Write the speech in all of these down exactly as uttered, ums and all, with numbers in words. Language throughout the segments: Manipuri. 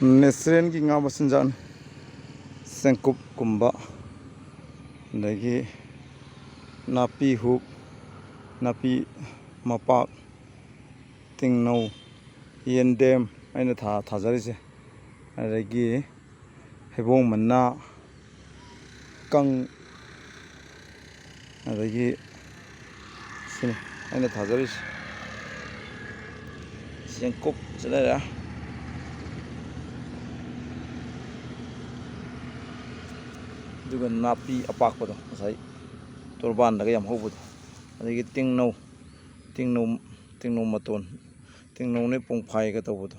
ꯅꯦꯆꯔꯦꯜꯒꯤ ꯉꯥ ꯃꯆꯤꯟꯖꯥꯛꯅꯤ꯫ ꯆꯦꯡꯀꯨꯞꯀꯨꯝꯕ, ꯑꯗꯒꯤ ꯅꯥꯄꯤ ꯍꯨꯞ, ꯅꯥꯄꯤ ꯃꯄꯥꯛ, ꯇꯤꯡꯅꯧ, ꯌꯦꯟꯗꯦꯝ ꯑꯩꯅ ꯊꯥ-, ꯊꯥꯖꯔꯤꯁꯦ꯫ ꯑꯗꯒꯤ ꯍꯩꯕꯣꯡ ꯃꯅꯥ, ꯀꯪ, ꯑꯗꯒꯤ ꯁꯤꯅꯤ ꯑꯩꯅ ꯊꯥꯖꯔꯤꯁꯦ꯫ ꯆꯦꯡꯀꯨꯞ ꯁꯤ ꯂꯩꯔꯦ꯫ ꯑꯗꯨꯒ ꯅꯥꯄꯤ ꯑꯄꯥꯛꯄꯗꯣ, ꯉꯁꯥꯏ ꯇꯣꯔꯕꯥꯟꯗꯒ ꯌꯥꯝ ꯍꯧꯕꯗꯣ꯫ ꯑꯗꯒꯤ ꯇꯤꯡꯅꯧ, ꯇꯤꯡꯅꯧ, ꯇꯤꯡꯅꯧ ꯃꯇꯣꯟ, ꯇꯤꯡꯅꯧꯅꯦ ꯄꯣꯡꯐꯥꯏꯒ ꯇꯧꯕꯗꯣ,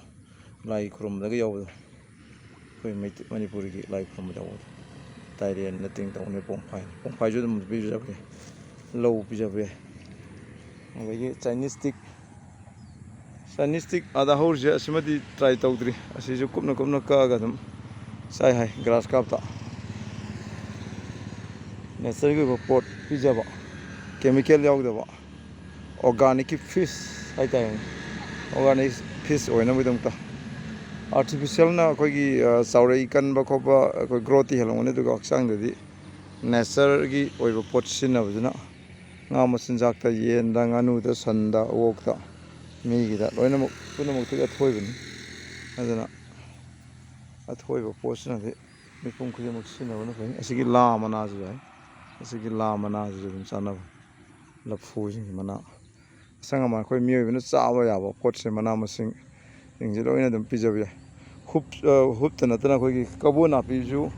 ꯂꯥꯏ ꯈꯨꯔꯨꯝꯕꯗꯒ ꯌꯥꯎꯕꯗꯣ꯫ ꯑꯩꯈꯣꯏ ꯃꯩꯇꯩ, ꯃꯅꯤꯄꯨꯔꯒꯤ ꯂꯥꯏ ꯈꯨꯔꯨꯝꯕꯗ ꯌꯥꯎꯕꯗꯣ꯫ ꯇꯥꯏꯔꯦꯟꯅ ꯇꯤꯡꯅꯧꯅꯦ ꯄꯣꯡꯐꯥꯏ꯫ ꯄꯣꯡꯐꯥꯏꯁꯨ ꯑꯗꯨꯝ ꯄꯤꯖꯕ ꯌꯥꯏ, ꯂꯧ ꯄꯤꯖꯕ ꯌꯥꯏ꯫ ꯑꯗꯒꯤ Chinese stick, Chinese stick ꯑꯥꯗ ꯍꯧꯔꯤꯁꯦ, ꯑꯁꯤꯃꯗꯤ try ꯇꯧꯗ꯭ꯔꯤ꯫ ꯑꯁꯤꯁꯨ ꯀꯨꯞꯅ ꯀꯨꯞꯅ ꯀꯛꯑꯒ ꯑꯗꯨꯝ ꯆꯥꯏ ꯍꯥꯏ grass carpꯇ꯫ Natureꯒꯤ ꯑꯣꯏꯕ ꯄꯣꯠ ꯄꯤꯖꯕ, chemical ꯌꯥꯎꯗꯕ꯫ Organicꯀꯤ fish ꯍꯥꯏꯇꯥꯔꯦꯅꯦ, organic fish ꯑꯣꯏꯅꯕꯒꯤꯗꯃꯛꯇ꯫ Artificialꯅ ꯑꯩꯈꯣꯏꯒꯤ, ꯑ, ꯆꯥꯎꯔꯛꯏ ꯀꯟꯕ ꯈꯣꯠꯄ, ꯑꯩꯈꯣꯏ growthꯇꯤ ꯍꯦꯜꯂꯝꯒꯅꯤ, ꯑꯗꯨꯒ ꯍꯛꯆꯥꯡꯗꯗꯤ natureꯒꯤ ꯑꯣꯏꯕ ꯄꯣꯠ ꯁꯤꯖꯤꯟꯅꯕꯗꯨꯅ ꯉꯥ ꯃꯆꯤꯟꯖꯥꯛꯇ, ꯌꯦꯟꯗ, ꯉꯥꯅꯨꯗ, ꯁꯟꯗ, ꯑꯣꯛꯇ, ꯃꯤꯒꯤꯗ ꯂꯣꯏꯅꯃꯛ, ꯄꯨꯝꯅꯃꯛꯇꯒꯤ ꯑꯊꯣꯏꯕꯅꯤ꯫ ꯑꯗꯨꯅ ꯑꯊꯣꯏꯕ ꯄꯣꯠꯁꯤꯅꯗꯤ ꯃꯤꯄꯨꯝ ꯈꯨꯗꯤꯡꯃꯛ ꯁꯤꯖꯤꯟꯅꯕꯅ ꯐꯩ꯫ ꯑꯁꯤꯒꯤ ꯂꯥ ꯃꯅꯥꯁꯨ ꯌꯥꯏ, ꯑꯁꯤꯒꯤ ꯂꯥ ꯃꯅꯥꯁꯤꯁꯨ ꯑꯗꯨꯝ ꯆꯥꯅꯕ, ꯂꯐꯨꯁꯤꯡꯒꯤ ꯃꯅꯥ꯫ ꯑꯁꯪ ꯑꯃꯥꯟ ꯑꯩꯈꯣꯏ ꯃꯤꯑꯣꯏꯕꯅ ꯆꯥꯕ ꯌꯥꯕ ꯄꯣꯠꯁꯦ, ꯃꯅꯥ ꯃꯁꯤꯡꯁꯤꯡꯁꯦ ꯂꯣꯏꯅ ꯑꯗꯨꯝ ꯄꯤꯖꯕ ꯌꯥꯏ꯫ ꯍꯨꯞ-, ꯑ, ꯍꯨꯞꯇ ꯅꯠꯇꯅ ꯑꯩꯈꯣꯏꯒꯤ ꯀꯕꯣ ꯅꯥꯄꯤꯁꯨ